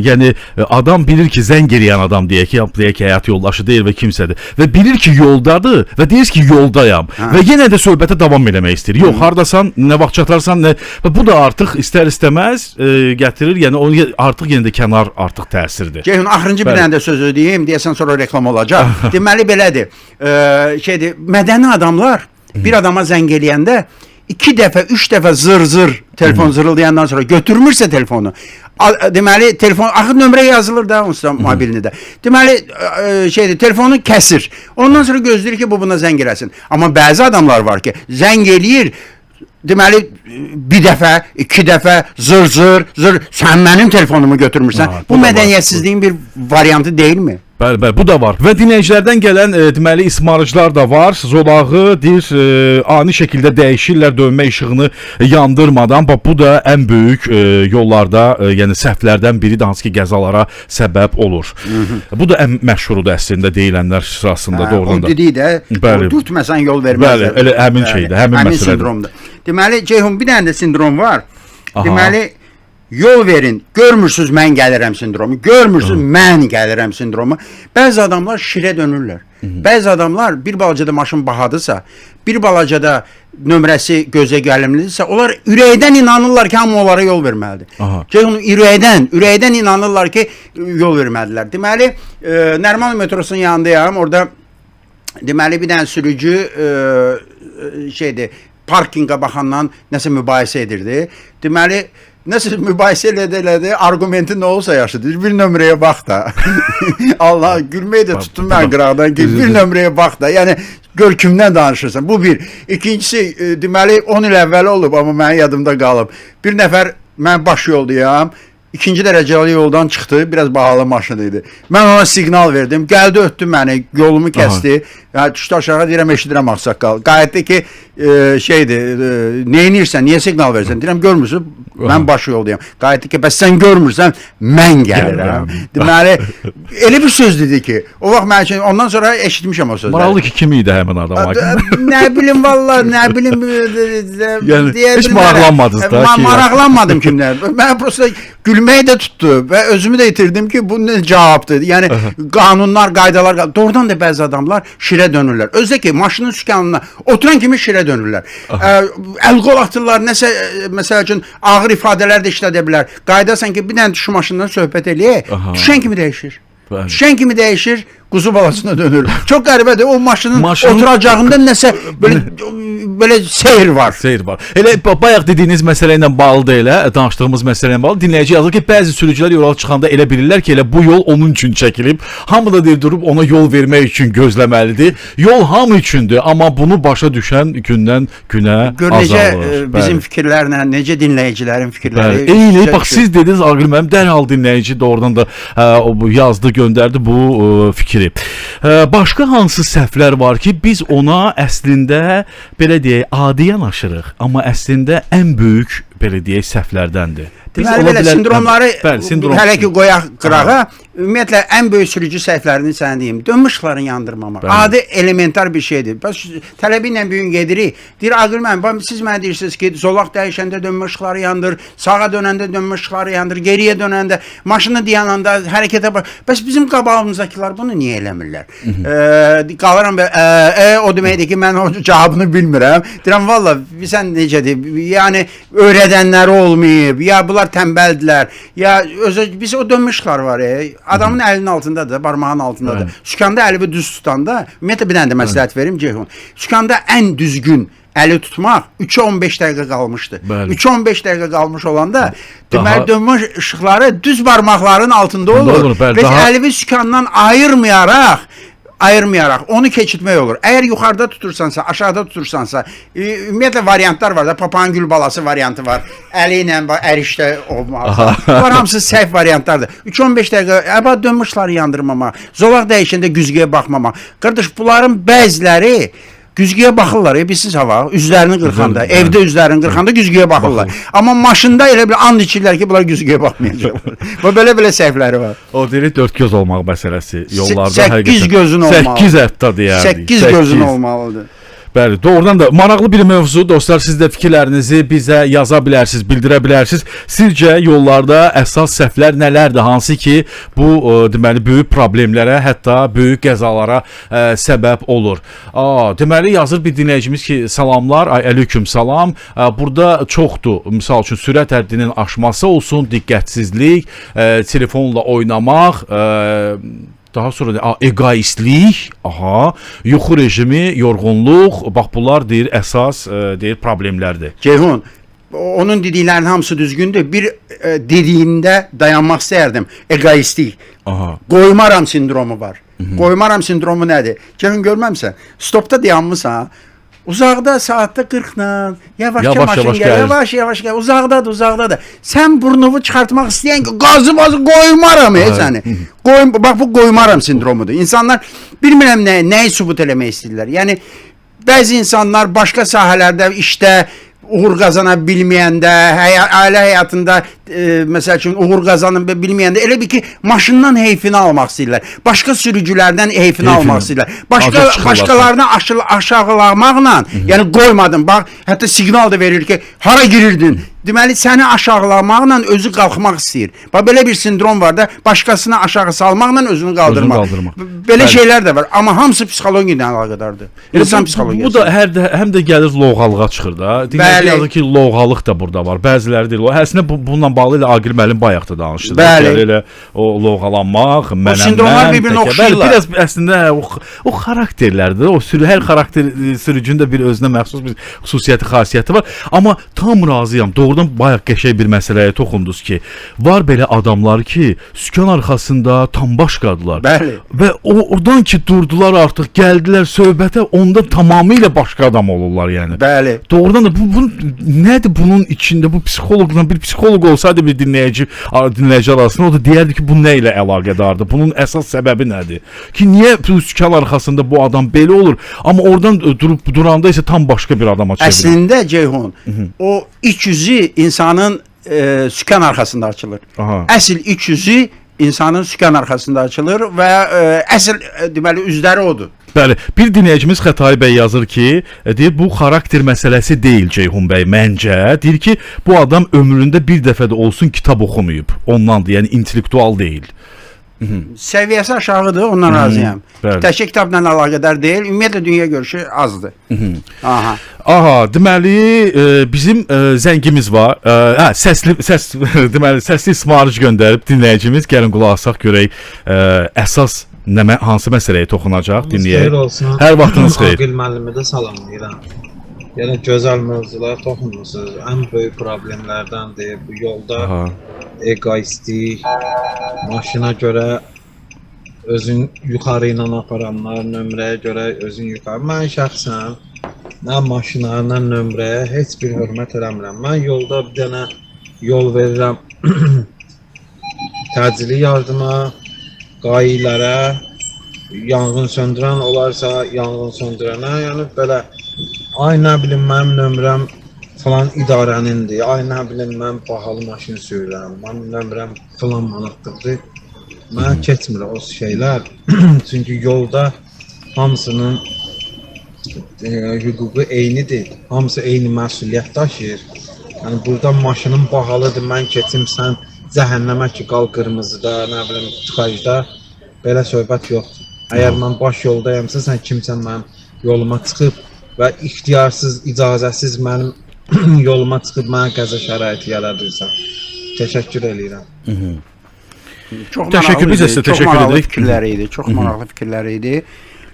yəni adam bilir ki, zəng eləyən adam deyək ki, deyək ki, həyat yoldaşı deyil və kimsədir. Və bilir ki, yoldadır və deyir ki, yoldayam. Və yenə də söhbətə davam eləmək istəyir. Yox, hardasan, nə vaxt çatarsan, nə və bu da artıq istər-istəməz gətirir, yəni onu artıq yenə də kənar artıq təsirdir. Ceyhun, axırıncı bir Bəli. dənə də sözü deyim, deyəsən sonra reklam olacaq. Deməli belədir. Şeydir, mədəni adamlar bir adama zəng eləyəndə 2 dəfə, 3 dəfə zır-zır telefon zırıldayandan sonra götürmürsə telefonu. Deməli telefon axı nömrə yazılır da onsuz da mobilində də. Deməli şeydir, telefonu kəsir. Ondan sonra gözləyir ki, bu buna zəng eləsin. Amma bəzi adamlar var ki, zəng eləyir. Deməli bir dəfə, iki dəfə zır zır zır sən mənim telefonumu götürmürsən. Ha, Bu bu da var. mədəniyyətsizliyin bir variantı deyilmi? Bəli, bəli, bu da var. Və dinləyicilərdən gələn deməli ismarıcılar da var. Zolağı deyir, ani şəkildə dəyişirlər dönmə işığını yandırmadan. Bax bu da ən böyük yollarda, yəni səhvlərdən biridir hansı ki qəzalara səbəb olur. Bu da ən məşhurudur əslində deyilənlər sırasında Hə, doğrudan o da. dediyi də, Bəli. o dürtməsən yol verməzlər. Bəli, elə həmin şeydir, həmin məsələdir. sindromdur. Deməli Ceyhun bir dənə də sindrom var. Aha. Deməli yol verin, görmürsüz mən gəlirəm sindromu, görmürsüz mən gəlirəm sindromu. Bəzi adamlar şirə dönürlər. Bəzi adamlar bir balacada maşın bahadırsa, bir balacada nömrəsi gözə gəlimlidirsə, onlar ürəkdən inanırlar ki, hamı onlara yol verməlidir. Aha. Ceyhun ürəkdən inanırlar ki, yol verməlidirlər. Deməli, Nərman metrosunun yanındayam. Orada deməli bir dənə sürücü şeydir, parkinqa baxandan nəsə mübahisə edirdi. Deməli, nəsə mübahisə elədi, argumenti nə olsa yaxşı deyir. Bir nömrəyə bax da. Allah gülməyi də tutdum mən qıraqdan ki, bir nömrəyə bax da. Yəni gör kimdən danışırsan. Bu bir. İkincisi, deməli 10 il əvvəl olub, amma mənim yadımda qalıb. Bir nəfər mən baş yoldayam. İkinci dərəcəli yoldan çıxdı, biraz bahalı maşın idi. Mən ona siqnal verdim, gəldi ötdü məni, yolumu kəsdi. Yəni düşdü aşağı deyirəm eşidirəm ağsaqqal. Qayıtdı ki, şeydir, nə edirsən, niyə siqnal verirsən? Deyirəm görmürsün, mən baş yoldayam. Qayıtdı ki, bəs sən görmürsən, mən gəlirəm. Deməli, elə bir söz dedi ki, o vaxt mən üçün ondan sonra eşitmişəm o sözləri. Maraqlı ki, kim idi həmin adam? Nə bilim vallah, nə bilim Yəni, deyə heç bilmərəm. maraqlanmadınız da ki, Maraqlanmadım kimlər. Mən prosta gülməyi də tutdu və özümü də itirdim ki, bu nə cavabdır. Yəni qanunlar, qaydalar, doğrudan da bəzi adamlar şirə dönürlər. Özü də ki, maşının sükanına oturan kimi şirə dönürlər. Əl qol atırlar, nəsə məsəl üçün ağır ifadələr də işlədə bilər. Qaydasan ki, bir dənə düşün maşından söhbət eləyək, düşən kimi dəyişir. Bəli. Düşən kimi dəyişir, quzu balasına dönür. Çox qəribədir. O maşının, Maşının- oturacağında nəsə belə seyr var. Seyr var. Elə bayaq dediyiniz məsələ ilə bağlı da elə danışdığımız məsələ ilə bağlı dinləyici yazır ki, bəzi sürücülər yola çıxanda elə bilirlər ki, elə bu yol onun üçün çəkilib. Hamı da deyir durub ona yol vermək üçün gözləməlidir. Yol hamı üçündür, amma bunu başa düşən gündən günə Gör necə azalır. bizim Bəli. fikirlərlə, necə dinləyicilərin fikirləri. Bəli. Eyni, üstə bax düşür. siz dediniz Aqil müəllim, dərhal dinləyici doğrudan da o bu yazdı, göndərdi bu fikri. Başqa hansı səhvlər var ki, biz ona əslində belə deyək, adi yanaşırıq, amma əslində ən böyük belə deyək səhvlərdəndir. Biz Deməli ola belə bilər- sindromları Bəli, sindrom. hələ ki qoyaq qırağa, ümumiyyətlə ən böyük sürücü səhvlərini sənə deyim. Dönmə işıqlarını yandırmamaq. Bəli. Adi elementar bir şeydir. Bəs tələbə ilə bu gün gedirik. Deyir Aqil müəllim, bax siz mənə deyirsiniz ki, zolaq dəyişəndə dönmə işıqları yandır, sağa dönəndə dönmə işıqları yandır, geriyə dönəndə, maşını dayananda hərəkətə bax. Bəs bizim qabağımızdakılar bunu niyə eləmirlər? Qalıram və o deməkdir ki, mən o cavabını bilmirəm. Deyirəm vallah sən necədir? Yəni öyrədənləri olmayıb, ya bunlar tənbəldilər, ya özü biz o dönmə işıqları var. Adamın əlinin altındadır, barmağının altındadır. Bəli. Sükanda əlini düz tutanda, ümumiyyətlə bir dənə də məsləhət verim Ceyhun. Sükanda ən düzgün əli tutmaq 3-ə 15 dəqiqə qalmışdı. Bəli. 3-ə 15 dəqiqə qalmış olanda deməli Daha- dönmə işıqları düz barmaqların altında olur. Olur, bəli, Və daha- əlini sükandan ayırmayaraq onu keçirtmək olur. Əgər yuxarıda tutursansa, aşağıda tutursansa, ümumiyyətlə variantlar var da, papağın gül balası variantı var. Əli ilə ərişdə olmaz. Bunlar hamısı səhv variantlardır. 3-15 dəqiqə əba dönmə işıqları yandırmamaq, zolaq dəyişəndə güzgüyə baxmamaq. Qardaş, bunların bəziləri Güzgüyə baxırlar, bilirsiz hava, üzlərini qırxanda, Bəli, evdə üzlərini qırxanda güzgüyə baxırlar. Amma maşında elə bir and içirlər ki, bunlar güzgüyə baxmayacaqlar. Bu belə-belə səhvləri var. O deyir dörd göz olmaq məsələsi yollarda səkkiz gözün olmalı. 8 hətta deyərdik. 8 gözün olmalıdır. Bəli, doğrudan da maraqlı bir mövzu. Dostlar, siz də fikirlərinizi bizə yaza bilərsiniz, bildirə bilərsiniz. Sizcə yollarda əsas səhvlər nələrdir? Hansı ki, bu deməli böyük problemlərə, hətta böyük qəzalara səbəb olur. Deməli yazır bir dinləyicimiz ki, salamlar, ay əleykum salam. Burada çoxdur. Misal üçün sürət həddinin aşması olsun, diqqətsizlik, telefonla oynamaq, daha sonra da egoistlik, aha, yuxu rejimi, yorğunluq, bax bunlar deyir əsas deyir problemlərdir. Ceyhun, onun dediklərinin hamısı düzgündür. Bir dediyində dayanmaq istərdim. Egoistlik. Aha. Qoymaram sindromu var. Qoymaram sindromu nədir? Ceyhun görməmsən. Stopda dayanmısan. Uzaqda saatda 40-la yavaşca Yavaş maşın yavaş gəlir, gəlir. yavaş yavaş gəlir. Uzaqdadır, uzaqdadır. Sən burnunu çıxartmaq istəyən ki, qazı bazı qoymaram ey səni. Qoy, bax bu qoymaram sindromudur. İnsanlar bilmirəm nəyi sübut eləmək istəyirlər. Yəni bəzi insanlar başqa sahələrdə işdə uğur qazana bilməyəndə, ailə həyatında məsəl üçün uğur qazana bilməyəndə elə bil ki, maşından heyfini almaq istəyirlər. Başqa sürücülərdən heyfini almaq istəyirlər. Başqalarını aşağılamaqla, yəni qoymadım. Bax, hətta siqnal da verir ki, hara girirdin? Deməli səni aşağılamaqla özü qalxmaq istəyir. Bax belə bir sindrom var da, başqasını aşağı salmaqla özünü qaldırmaq. Qaldırmaq. Belə Bəli. şeylər də var, amma hamısı psixologiya ilə əlaqədardır. İnsan psixologiyası. Bu da həm də gəlir lovğalığa çıxır da. Dinləyici yazır ki, lovğalıq da burada var. Bəziləri deyir, əslində bununla bağlı elə Aqil müəllim bayaq da danışdı. Gəlir elə o lovğalanmaq, mənəm, sindromlar bir-birinə oxşayırlar. Biraz əslində o xarakterlərdir. O hər xarakter sürücünün də bir özünə məxsus bir xüsusiyyəti, xasiyyəti var. Amma tam razıyam. Doğrudan bayaq qəşəng bir məsələyə toxundunuz ki, var belə adamlar ki, sükan arxasında tam başqadılar. Bəli. Və oradan ki durdular artıq, gəldilər söhbətə, onda tamamilə başqa adam olurlar yəni. Bəli. Doğrudan da bu nədir bunun içində bu psixoloqla bir psixoloq olsaydı bir dinləyici arasında o da deyərdi ki, bu nə ilə əlaqədardır? Bunun əsas səbəbi nədir? Ki niyə bu sükan arxasında bu adam belə olur, amma oradan durub duranda isə tam başqa bir adama çevrilir. Əslində Ceyhun, o iç yüzü insanın sükan arxasında açılır. Aha. Əsl iç yüzü insanın sükan arxasında açılır və əsl deməli üzləri odur. Bəli, bir dinləyicimiz Xətai bəy yazır ki, deyir bu xarakter məsələsi deyil Ceyhun bəy məncə. Deyir ki, bu adam ömründə bir dəfə də olsun kitab oxumayıb. Ondandır, yəni intellektual deyil. Səviyyəsi aşağıdır, ondan razıyam. Bəli. Təkcə kitabla əlaqədar deyil, ümumiyyətlə dünya görüşü azdır. Aha. Aha, deməli bizim zəngimiz var. Səsli səs deməli səsli ismarış göndərib dinləyicimiz. Gəlin qulaq asaq görək əsas hansı məsələyə toxunacaq, dinləyək. Xeyir olsun. Hər vaxtınız xeyir. Aqil müəllimi də salamlayıram. Yəni gözəl mövzulara toxunmusunuz. Ən böyük problemlərdəndir bu yolda Aha. egoistlik, maşına görə özün yuxarı ilə aparanlar, nömrəyə görə özün yuxarı. Mən şəxsən nə maşına, nə nömrəyə heç bir hörmət eləmirəm. Mən yolda bir dənə yol verirəm təcili yardıma, qayılara, yanğın söndürən olarsa yanğın söndürənə, yəni belə ay nə bilim mənim nömrəm filan idarənindir, ay nə bilim mən bahalı maşın sürürəm, mənim nömrəm filan manatlıqdır. Mənə keçmir o şeylər. Çünki yolda hamısının hüququ eynidir. Hamısı eyni məsuliyyət daşıyır. Yəni burada maşının bahalıdır, mən keçim, sən cəhənnəmə ki qal qırmızıda, nə bilim tıxacda, belə söhbət yoxdur. Əgər mən baş yoldayamsa, sən kimsən mənim yoluma çıxıb və ixtiyarsız, icazəsiz mənim yoluma çıxıb mənə qəza şəraiti yaradırsan. Təşəkkür eləyirəm. Çox Təşəkkür, maraqlı biz də idi, sizə çox təşəkkür maraqlı edirik. fikirləri idi, çox maraqlı fikirləri idi.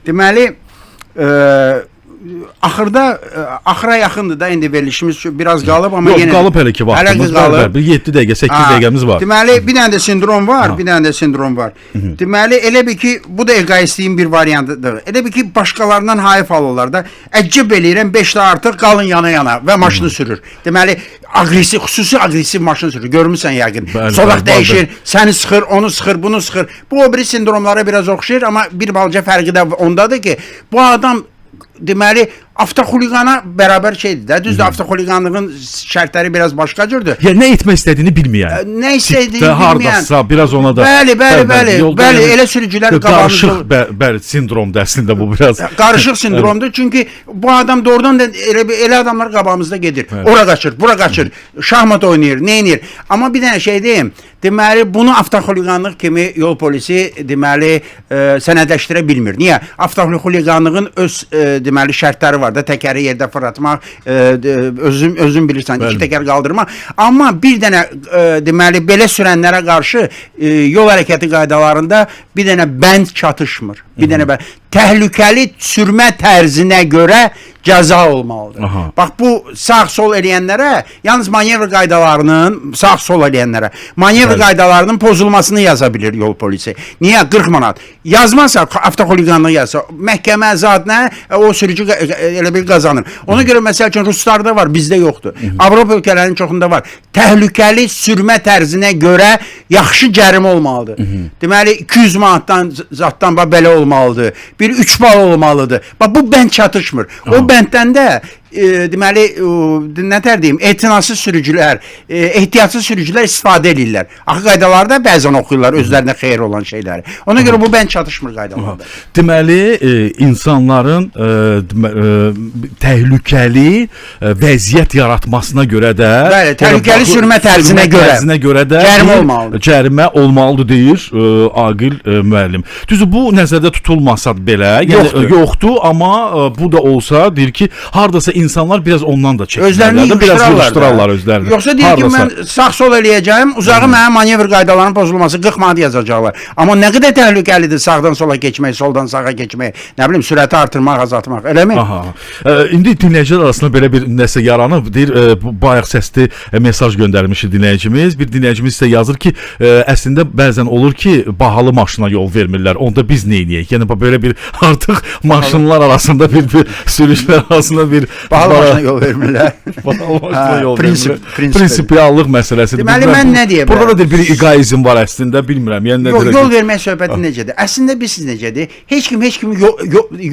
Deməli, axırda axıra yaxındır da indi verilişimiz biraz qalıb amma Yox, yenə qalıb hələ ki vaxtımız Hələ ki var. qalıb. Bir 7 dəqiqə, 8 dəqiqəmiz var. Deməli, bir dənə də sindrom var, bir dənə də sindrom var. Deməli, elə bil ki, bu da egoistliyin bir variantıdır. Elə bil ki, başqalarından hayf alırlar da. Əcəb eləyirəm, 5 də artıq qalın yana-yana və maşını sürür. Deməli, aqressiv, xüsusi aqressiv maşın sürür. Görmüsən yəqin. Zolaq dəyişir, səni sıxır, onu sıxır, bunu sıxır. Bu o biri sindromlara biraz oxşayır, amma bir balaca fərqi də ondadır ki, bu adam Deməli, avtoxuliqana bərabər şeydir də. Düzdür, avtoxuliqanlığın şərtləri biraz başqa cürdür. Yəni nə etmək istədiyini bilməyən. Nə istədiyini Tipdə bilməyən. Hardasa biraz ona da. Bəli, bəli, bəli. Yolda Bəli, yəni elə sürücülər qarışıq qabağımızda bəli sindromdur əslində bu biraz. Qarışıq sindromdur. Çünki bu adam doğrudan da elə adamlar qabağımızda gedir. Ora qaçır, bura qaçır, şahmat oynayır, nə edir? Amma bir dənə şey deyim. Deməli, bunu avtoxuliqanlıq kimi yol polisi deməli sənədləşdirə bilmir. Niyə? Avtoxuliqanlığın öz deməli şərtləri var da, təkəri yerdə fırlatmaq, özün bilirsən, Bəli. iki təkər qaldırmaq. Amma bir dənə deməli belə sürənlərə qarşı yol hərəkəti qaydalarında bir dənə bənd çatışmır. Bir dənə bənd. Təhlükəli sürmə tərzinə görə cəza olmalıdır. Aha. Bax bu sağ-sol eləyənlərə, yalnız manevr qaydalarının sağ-sol eləyənlərə, manevr Bəli. qaydalarının pozulmasını yaza bilir yol polisi. Niyə 40 manat? Yazmazsa avtoxuliqanlıq yazsa, məhkəmə zad nə, o sürücü elə bir qazanır. Ona görə məsəl üçün ruslarda var, bizdə yoxdur. Avropa ölkələrinin çoxunda var. Təhlükəli sürmə tərzinə görə yaxşı cərimə olmalıdır. Deməli 200 manatdan zaddan bax belə olmalıdır. Bir 3 bal olmalıdır. Bax bu bənd çatışmır. O bənddən də deməli nə tər deyim, etinasız sürücülər, ehtiyatsız sürücülər istifadə eləyirlər. Axı qaydalarda bəzən oxuyurlar özlərinə xeyir olan şeyləri. Ona görə bu bənd çatışmır qaydalarda. Deməli, insanların təhlükəli vəziyyət yaratmasına görə də Bəli, təhlükəli sürmə tərzinə görə tərzinə görə də cərimə olmalıdır. Cərimə olmalıdır deyir Aqil müəllim. Düzdür, bu nəzərdə tutulmasa belə, yəni Yoxdur. yoxdur, amma bu da olsa deyir ki, hardasa insanlar biraz ondan da çəkinirlər Özlərini də, biraz yığışdırarlar da. yığışdırarlar özlərini. Yoxsa deyir ki, Hardasa. mən sağ-sol eləyəcəyim, uzağı mənə manevr qaydalarının pozulması 40 manat yazacaqlar. Amma nə qədər təhlükəlidir sağdan sola keçmək, soldan sağa keçmək, nə bilim sürəti artırmaq, azaltmaq, eləmi? Aha. İndi dinləyicilər arasında belə bir nəsə yaranıb. Deyir, bu bayaq səsli mesaj göndərmişdi dinləyicimiz. Bir dinləyicimiz isə yazır ki, əslində bəzən olur ki, bahalı maşına yol vermirlər. Onda biz nə edək? Yəni bax, belə bir artıq maşınlar arasında bir sürücülər arasında bir Bahalı maşına yol vermirlər. Bahalı maşına Ha, yol prinsip, vermirlər. prinsip. Prinsipiallıq məsələsidir. Deməli, Bilmirəm, mən nə deyə bilərəm? Burada da bir egoizm var əslində, bilmirəm. Yəni nə Yox, deyirəm yol ki- vermək söhbəti necədir? Əslində bilirsiniz necədir? Heç kim heç kimi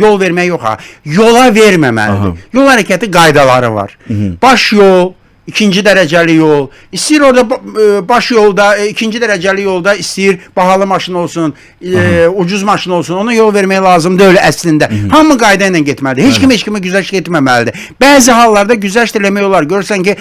yol vermək yox ha. Yola verməməlidir. Aha. Yol hərəkəti qaydaları var. Baş yol, ikinci dərəcəli yol. İstəyir orada baş yolda, ikinci dərəcəli yolda istəyir bahalı maşın olsun, ucuz maşın olsun. Ona yol vermək lazım deyil əslində. Hamı qayda ilə getməlidir. Heç kim heç kimə güzəşt etməməlidir. Bəzi hallarda güzəşt eləmək olar. Görürsən ki,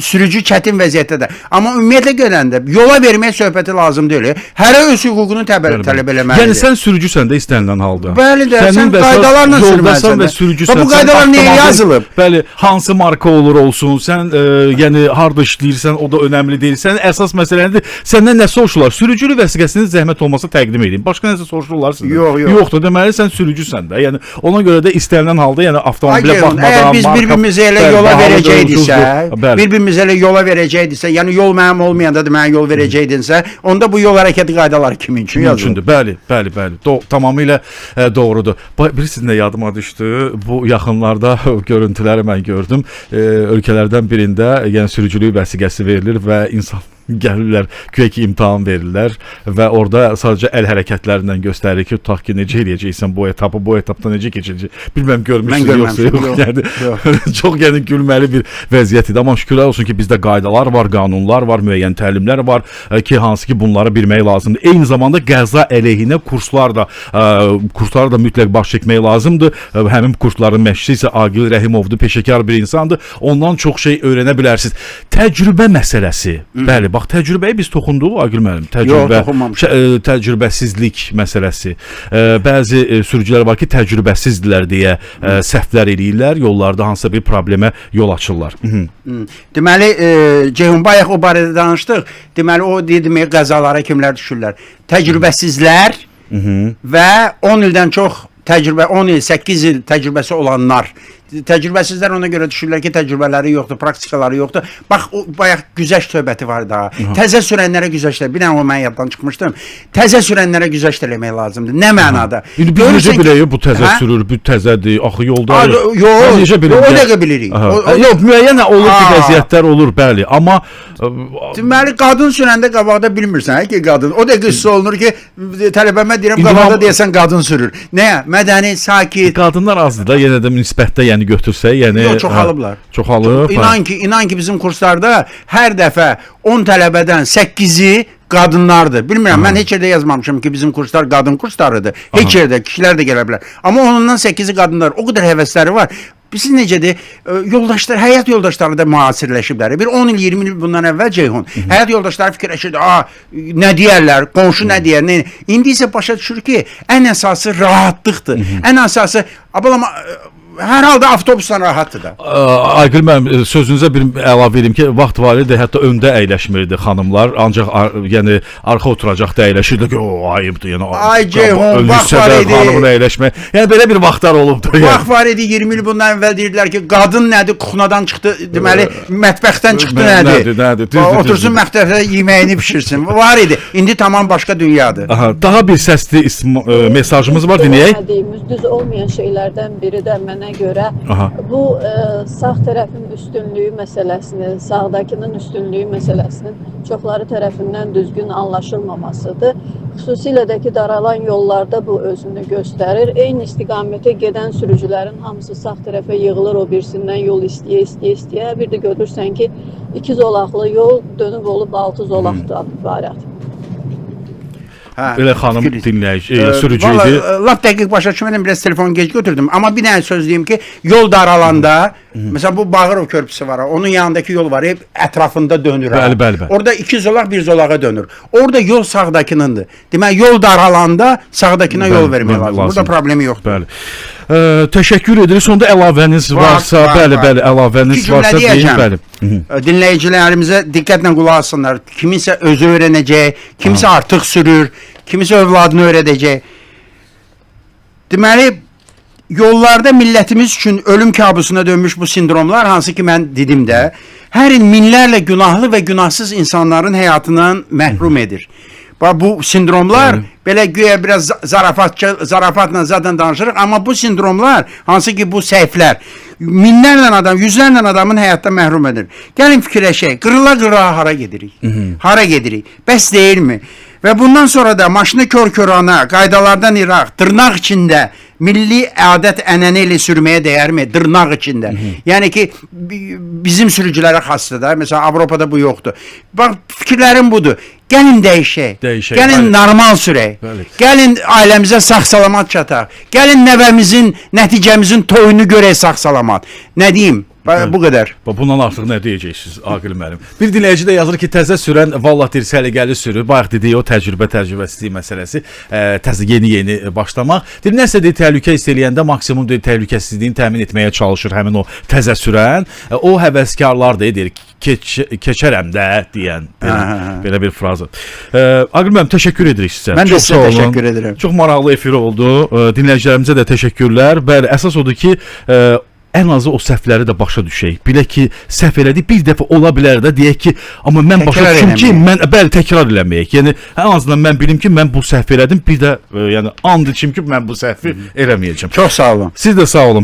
sürücü çətin vəziyyətdədir. Amma ümumiyyətlə gələndə yola vermək söhbəti lazım deyil. Hərə öz hüququnu tələb eləməlidir. Yəni sən sürücüsən də istənilən halda. Bəli də, Sənin sən və əsas qaydalarla yoldasan sürməlisən və də. sürücüsən. Və bu Sən qaydalar niyə avtomobil- yazılıb? Bəli, hansı marka olur olsun, sən yəni harda işləyirsən, o da önəmli deyil. Sən əsas məsələ nədir? Səndən nə soruşurlar? Sürücülük vəsiqəsini zəhmət olmasa təqdim edin. Başqa nəsə soruşurlar sizdən? Yox, yox. Yoxdur. Deməli sən sürücüsən də. Yəni ona görə də istənilən halda, yəni avtomobilə Ay Ceyhun, baxmadan, əgər biz marka- bir-birimizə elə Bəli, yola bahalıdır, verəcəkdisə, ucuzdur. Bəli. bir-birimizə elə yola verəcəkdisə, yəni yol mənim olmayanda da mənə yol verəcəkdinsə, onda bu yol hərəkəti qaydaları kimin üçün yazılıb? Mümkündür. Bəli, bəli, bəli. Tamamilə doğrudur. Bilirsiniz nə yadıma düşdü? Bu yaxınlarda görüntüləri mən gördüm. Ölkələrdən birində, yəni sürücülük vəsiqəsi verilir və insan gəlirlər, güya ki imtahan verirlər və orada sadəcə əl hərəkətlərindən göstərir ki, tutaq ki, necə eləyəcəksən bu etapı, bu etapda necə keçəcək. Bilməm görmüsünüz yoxsa görməmişəm, yox. yox, Yəni yox. çox yəni gülməli bir vəziyyət idi. Amma şükürlər olsun ki, bizdə qaydalar var, qanunlar var, müəyyən təlimlər var ki, hansı ki bunları bilmək lazımdır. Eyni zamanda qəza əleyhinə kurslar da mütləq baş çəkmək lazımdır. Həmin kursların məşqçisi isə Aqil Rəhimovdur, peşəkar bir insandır. Ondan çox şey öyrənə bilərsiniz. Təcrübə məsələsi. Bəli, bax təcrübəyə biz toxunduq Aqil müəllim. Təcrübə, toxunmamışıq. Təcrübəsizlik məsələsi. Bəzi sürücülər var ki, təcrübəsizdirlər deyə səhvlər eləyirlər, yollarda hansısa bir problemə yol açırlar. Deməli, Ceyhun bayaq o barədə danışdıq. Deməli, o demək qəzalara kimlər düşürlər? Təcrübəsizlər və 10 ildən çox təcrübə, 10 il, 8 il təcrübəsi olanlar. Təcrübəsizlər ona görə düşürlər ki, təcrübələri yoxdur, praktikaları yoxdur. Bax, o bayaq güzəşt söhbəti var daha. Təzə sürənlərə güzəşt. Bir dənə o mən yaddan çıxmışdım. Təzə sürənlərə güzəşt eləmək lazımdır. Nə mənada? İndi biz necə Görürsən ki- biləyik bu təzə Hə? sürür, bu təzədir, axı yolda. Yox, Biz necə bilirik? o dəqiqə bilirik. Aha. O- Yox, müəyyən olur ki, Aa. vəziyyətlər olur, bəli, amma Deməli qadın sürəndə qabaqda bilmirsən hə ki qadın. O dəqiqə hiss olunur ki, tələbəmə deyirəm İndi qabaqda mən- deyəsən qadın sürür. Nəyə? Mədəni, sakit. qadınlar azdır da, yenə də nisbətdə, yəni götürsək, yəni Yox, çoxalıblar. Çoxalıb. hə. İnan ki, inan ki bizim kurslarda hər dəfə 10 tələbədən 8-i qadınlardır. Bilmirəm, mən heç yerdə yazmamışam ki, bizim kurslar qadın kurslarıdır. Heç yerdə kişilər də gələ bilər. Amma ondan 8-i qadınlar. O qədər həvəsləri var. Siz necədir? Yoldaşlar, həyat yoldaşları da müasirləşiblər. Bir 10 il, 20 il bundan əvvəl Ceyhun, həyat yoldaşları fikirləşirdi, "A, nə deyərlər, qonşu nə deyər?" Nə? İndi isə başa düşür ki, ən əsası rahatlıqdır. Ən əsası, abalama hər halda avtobusdan rahatdır da. Aygül müəllim, sözünüzə bir əlavə edim ki, vaxt var idi, hətta öndə əyləşmirdi xanımlar, ancaq yəni arxa oturacaqda əyləşirdi ki, o ayıbdır, yəni. Ay Ceyhun, ön vaxt hissədə var idi. xanımın əyləşmək. Yəni belə bir vaxtlar olubdu. Yəni. Vaxt var idi 20 il bundan əvvəl deyirdilər ki, qadın nədir, kuxnadan çıxdı, deməli mətbəxdən çıxdı nədir? Nədir, nədir? Düzdür, Otursun düzdür. mətbəxdə yeməyini bişirsin. Var idi. İndi tamam başqa dünyadır. Aha, daha bir səsli mesajımız var, dinləyək. Görmədiyimiz düz olmayan şeylərdən biri də mənə görə Aha. bu sağ tərəfin üstünlüyü məsələsinin, sağdakının üstünlüyü məsələsinin çoxları tərəfindən düzgün anlaşılmamasıdır. Xüsusilə də ki, daralan yollarda bu özünü göstərir. Eyni istiqamətə gedən sürücülərin hamısı sağ tərəfə yığılır, o birisindən yol istəyə, istəyə, istəyə. Bir də görürsən ki, iki zolaqlı yol dönüb olub altı zolaqdan ibarət. Hə. Belə xanım Fikir- dinləyici, sürücü Vallahi, idi. Lap dəqiq başa düşmədim, biraz telefon gec götürdüm. Amma bir dənə söz deyim ki, yol daralanda, məsələn bu Bağırov körpüsü var, ha, onun yanındakı yol var, hep ətrafında dönür. ha. Bəli, bəli, bəli. Orada iki zolaq bir zolağa dönür. Orada yol sağdakınındır. Deməli yol daralanda sağdakına yol Bəli, vermək bəli, lazım. lazım. Burada problemi yoxdur. Bəli. Təşəkkür edirik. Sonda əlavəniz Var, varsa, var, bəli, var. bəli, əlavəniz İki cümlə varsa deyin, deyəcəm. bəli. Hı -hı. Dinləyicilərimizə diqqətlə qulaq assınlar. Kiminsə özü öyrənəcək, kimisə artıq sürür, kimisə övladını öyrədəcək. Deməli, yollarda millətimiz üçün ölüm kabusuna dönmüş bu sindromlar, hansı ki mən dedim də, hər il minlərlə günahlı və günahsız insanların həyatından məhrum edir. Bax bu sindromlar belə güya biraz zarafatca zarafatla zaten danışırıq, amma bu sindromlar, hansı ki bu səhvlər minlərlə adam, yüzlərlə adamın həyatdan məhrum edir. Gəlin fikirləşək, qırıla-qırıla hara gedirik? Hara gedirik? Bəs deyilmi? Və bundan sonra da maşını kör-körana, qaydalardan iraq, dırnaq içində milli adət ənənə ilə sürməyə dəyərmi? Dırnaq içində. Yəni ki bizim sürücülərə xasdır da. Məsələn Avropada bu yoxdur. Bax fikirlərim budur. Gəlin dəyişək. Dəyişək, Gəlin bəli. normal sürək. Bəli. Gəlin ailəmizə sağ-salamat çataq. Gəlin nəvəmizin, nəticəmizin toyunu görək sağ-salamat. Nə deyim? Bu qədər. Bax, bundan artıq nə deyəcəksiniz Aqil müəllim? Bir dinləyici də yazır ki, təzə sürən vallah deyir səliqəli sürür. Bayaq dediyi o təcrübə, təcrübəsizlik məsələsi, təzə yeni-yeni başlamaq. Deyir, nəsə deyir təhlükə hiss eləyəndə maksimum deyir təhlükəsizliyini təmin etməyə çalışır həmin o təzə sürən. O həvəskarlar da deyir keçərəm də deyən belə bir frazı. Aqil müəllim təşəkkür edirik sizə. Mən də Çox sizə sağ olun. təşəkkür edirəm. Çox maraqlı efir oldu. Dinləyicilərimizə də təşəkkürlər. Bəli, əsas odur ki, ən azı o səhvləri də başa düşək. Bilək ki, səhv elədik, bir dəfə ola bilər də deyək ki, amma mən başa Təkrar düşüm ki, eləməyək. mən bəli təkrar eləməyək. Yəni ən azından mən bilim ki, mən bu səhv elədim, bir də yəni and içim ki, mən bu səhvi eləməyəcəm. Çox sağ olun. Siz də sağ olun.